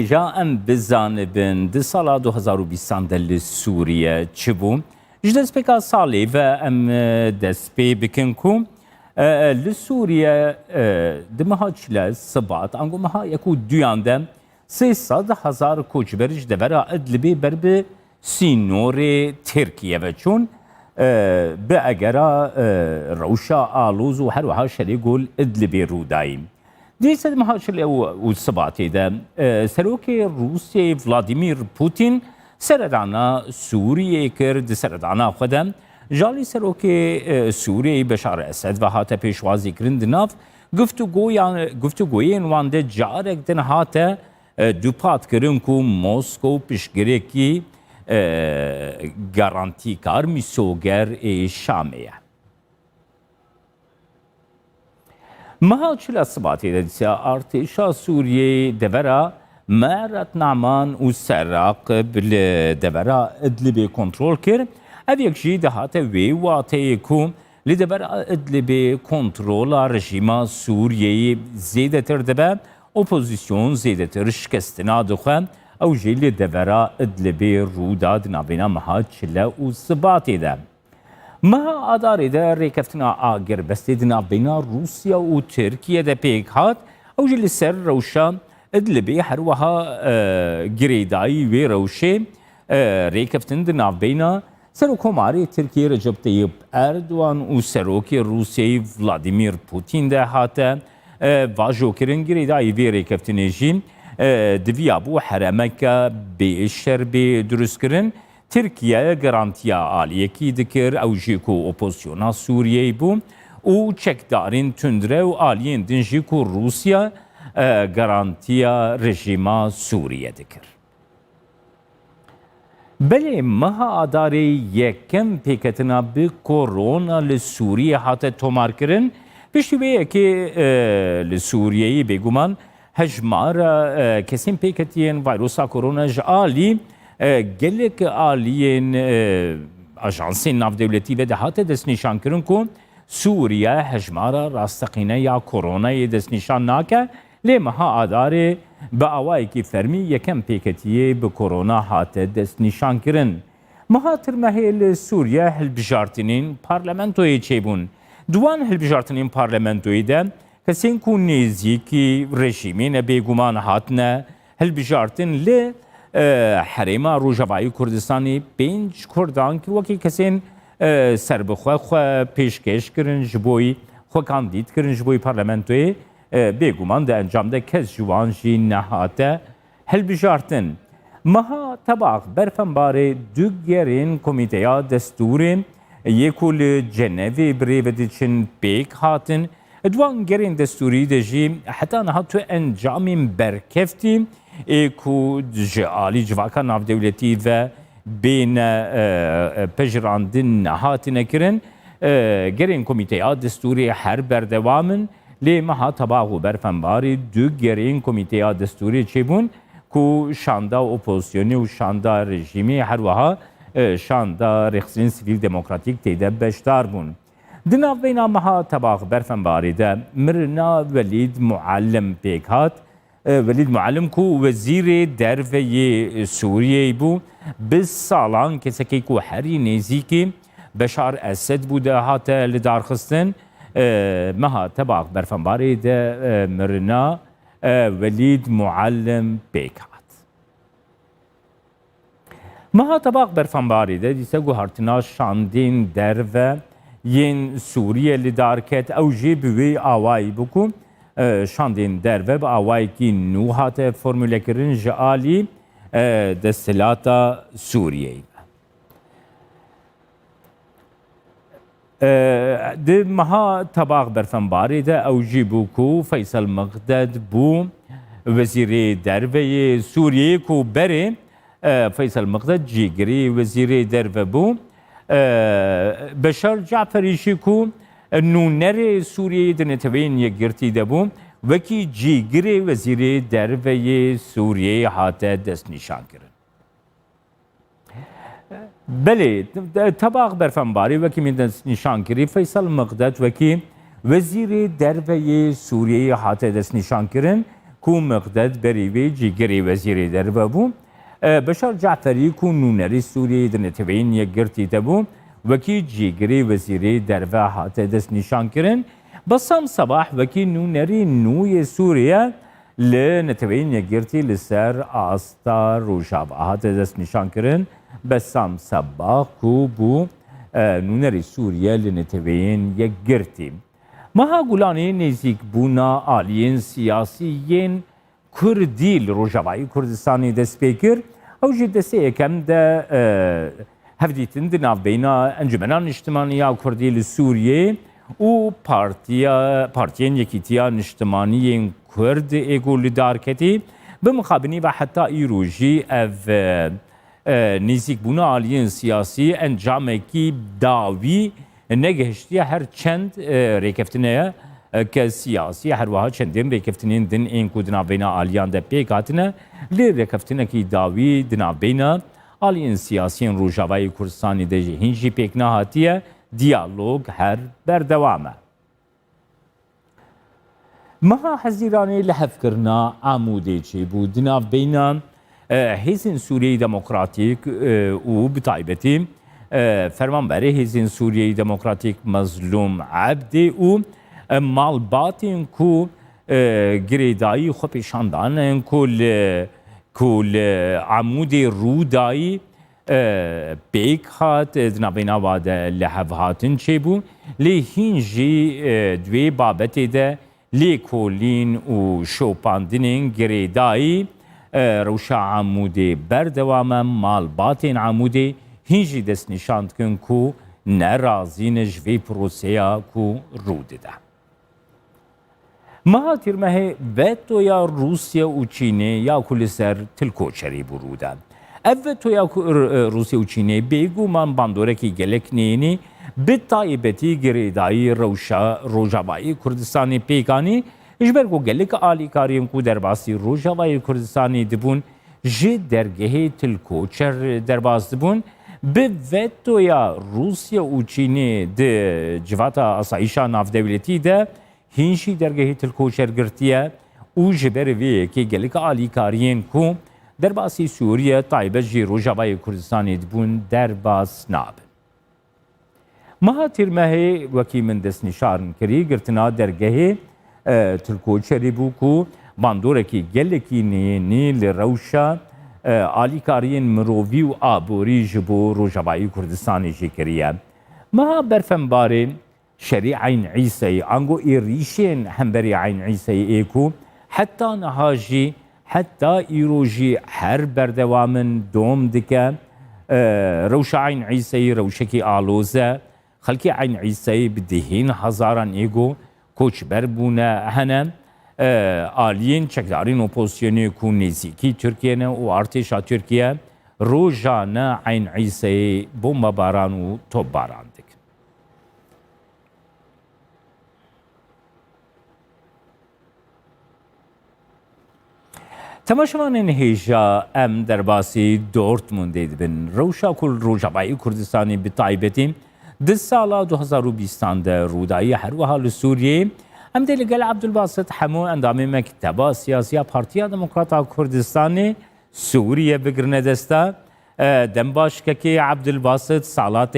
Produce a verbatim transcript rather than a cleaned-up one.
Îja em bizanibin di sala du hezar û bîstan de li Sûriye çi bû? Ji destpêka salê ve em, e, dest pê bikin ku, e, e, li Sûriye, e, di meha çile Sibat, ango meha yek û duyan de sê sed hezar koçber ji devera Idlibê ber bi sînorê Tirkiye ve çûn, e, bi egera, e, rewşa aloz û her wiha şerê ku li Idlibê rû dayî. Dîsa di meha çile û, û Sibatê de, e, Serokê Rûsyayê Vladimir Putin seredana Sûriyê kir. Di seredana xwe de ji alî Serokê, e, Sûriyeyê Beşar Esed ve hate pêşwazî kirin. Di nav guftûgoyan, guftûgoyên wan de carek din hate, e, dûpat kirin ku Moskow piştgirêkî, e, garantîkar, mîsoger ê Şamê ye. Meha çila Sibatê de dîsa artêşa Sûriyeyê devera Merat Naman û Seraq bi li devera Idlibê kontrol kir. Ev yek jî dihate wê wateyê ku li devera Idlibê kontrola rejîma Sûriyeyê zêdetir dibe, opozîsyon zêdetir şikestina dixwe. Ew jî li devera Idlibê rû da di navbêna meha çile û Sibatê de. Meha Adarê de rêkeftina agirbestê di navbeyna Rûsya û Tirkiye de pêk hat. Ew jî li ser rewşa Idlibê her wiha, e, girêdayî wê rewşê, e, rêkeftin di navbeyna Serokkomarê Tirkiyê Recep Tayyip Erdogan û Serokê Rûsyayê Vladimir Putin de hate, e, vajokirin. Girêdayî vê rêkeftinê jî, e, diviyabû heremeke bê şer bê durustkirin. Tirkiye garantiya aliyekî dikir, ew jî ku opozisyona Sûriyeyê bû û çekdarên tundrew, aliyên din jî ku Rûsya, e, garantiya rejîma Sûriye dikir. Belê, meha Adarê yekem pêketina bi korona li Sûriyê hate tomarkirin. Piştî vê yekê, e, li Sûriyeyê bêguman hejmara, e, kesên pêketiyên vayrosa korona ji alî, e, gelek aliyên, e, ajansên navdewletî ve dihate destnîşankirin ku Sûriye hejmara rasteqîne ya koronayê destnîşan nake, lê meha Adarê bi awayekî fermî yekem pêketiyê bi korona hate destnîşankirin. Meha Tirmehê li Sûriye hilbijartinên parlamentoyê çêbûn. Di wan hilbijartinên parlamentoyê de kesên ku nêzîkî rejîmê ne bêguman hatine hilbijartin li, e, herêma Rojavayê Kurdistanê pênc Kurdan ki wekî kesên, e, serbixwe xwe pêşkêş kirin ji bo xwe kandîd kirin ji bo parlamentoyê, e, bêguman di encam de kes ji wan jî nehate hilbijartin. Meha Tebax Berfenbarê du gerên Komîteya Destûrê yê ku li Cenevê bi rê ve diçin pêk hatin. Di wan gerên destûrî de jî heta niha tu encamên berkeftî ê ku ji alî civaka navdewletî ve bêne, e, e, pejirandin nehatine kirin. E, gerên Komîteya Destûrê her berdewam in. Lê meha Tebax û Berfenbarê du gerên Komîteya Destûrê çêbûn ku şanda opozîsyonê û şanda rejîmê, her wiha, e, şanda rêxistinên sivîl demokratîk tê de beşdar bûn. Di navbeyna meha Tebax Berfenbarê de mirina Welîd Muallim pêk hat. E, Welîd Muallim ku wezîrê derve yê Sûriyeyê bû, bi salan kesekî ku herî nêzîkî Beşar Esed bû de hate lidarxistin. E, meha Tebax Berfenbarê de, e, mirina, e, Welîd Muallim pêk hat. Meha Tebax Berfenbarê de dîse guhartina şandên derve yên Sûriye li dar ket, ew jî bi wê awayî bû ku, e, şandên derve bi awayekî nû hate formûlekirin ji alî, e, desthilata Sûriyeyê. E, di meha Tebax Berfenbarê de ew jî bû ku Feysel Miqded bû wezîrê derve yê Sûriyeyê ku berê, e, Feysel Miqded cîgirê wezîrê derve bû. E, Beşar Caferî jî ku nûnerê Sûriyeyê di Neteweyên Yekgirtî de bû, wekî cîgirê wezîrê derve yê Sûriyeyê hate destnîşankirin. Belê, Tebax Berfenbarî wekî min destnîşan kirî, Feysel Miqdet wekî Wezîrê Derve yê Sûriyeyê hate destnîşankirin, ku Miqded berî wê cîgirê wezîrê derve bû. E, Beşar Caferî ku nûnerî Sûriyeyê di Neteweyên Yekgirtî de bû, wekî cîgirê wezîrê derve hate destnîşankirin. Besam Sebah wekî nûnerî nû yê Sûriye li Neteweyên Yekgirtî li ser asta Rojava hate destnîşankirin. Besam Sebah ku bû, e, nûnerî Sûriye li Neteweyên Yekgirtî. Meha Gulanê nêzîkbûna aliyên siyasî yên Kurdî li Rojavayê Kurdistanê dest pê kir. Ew jî destê yekem de, e, hevdîtin di navbeyna Encumena Niştimanî ya Kurdî li Sûriyê û Partiya, Partiyên Yekîtiya Niştimanî yên Kurd ê ku li dar ketî, bi mixabinî ve heta îro jî ev, e, e, nêzîkbûna aliyên siyasî encamekî dawî negihiştiye, her çend, e, rêkeftineke siyasî, her wiha çendên rêkeftinên din ên ku di navbeyna aliyan de pêk hatine, lê rêkeftinekî dawî di navbeyna aliyên siyasî yên Rojavayê Kurdistanê de jî hîn jî pêk nehatiye, diyalog her berdewam e. Meha Hezîranê lihevkirina Amûdê çêbû. Di navbeyna, e, Hêzên Sûriyeyê Demokratîk, e, û bi taybetî, e, Fermanberê Hêzên Sûriyeyê Demokratîk Mezlûm Ebdê û, e, malbatên ku, e, girêdayî xwepêşandanan ku li, ku li Amûdê rû dayî, e, pêk hat, e, di navbeyna wa de lihevhatin çêbû, lê hîn jî, e, di wê babetê de lêkolîn û şopandinên girêdayî, e, rewşa Amûdê berdewam e, malbatên Amûdê hîn jî destnîşan dikin ku ne razî ne ji vê proseya ku rû dide. Meha Tîrmehê vetoya Rûsya û Çînê ya ku li ser Til Koçerî bû rû da. Ev vetoya ku R-, Rûsya û Çînê bêguman bandorekî gelek neyînî, bi taybetî girêdayî rewşa Rojavayê Kurdistanê pêk anî, ji ber ku gelek alîkariyên ku derbasî Rojavayê Kurdistanê dibûn, ji dergehê Til Koçer derbas dibûn, bi vetoya Rûsya û Çînê di civata asayîşa navdewletî de hîn jî dergehê Til Koçer girtiye û ji ber vê yekê gelek alîkariyên ku derbasî Sûriye, taybet jî Rojavayê Kurdistanê dibûn, derbas nabin. Meha Tîrmehê, wekî min destnîşan kirî, girtina dergehê, e, Til Koçerî bû ku bandorekî gelekî neyînî li rewşa, e, alîkariyên mirovî û aborî ji bo Rojavayê Kurdistanê jî kiriye. Meha Berfembarê, şerî Eyn Îseyî, ango êrîşên hemberî Eyn Îseyî ê ku heta niha jî, heta îro jî her berdewam in, dom dike. E, rewşa Eyn Îseyî rewşekî aloz e. Xelkê Eyn Îseyî bi dehên hezaran ê ku koçber bûne hene. E, aliyên çekdarên opozisyonê ku nêzîkî Tirkiye ne û artêşa Tirkiye rojane Eyn Îseyî bombebaran û topbaran dikin. Temaşevanên hêja, em derbasî Dortmundê dibin. Rewşa ku li Rojavayê Kurdistanê bi taybetî di sala du hezar û bîstan de rûdayî, her wiha li Sûriyeyê, em dê li gel Abdulbasit Hemo, endamê Mekteba Siyasî ya Partiya Demokrata Kurdistanê Sûriye, bigirine desta. E, dem baş kekê Abdulbasit, sala te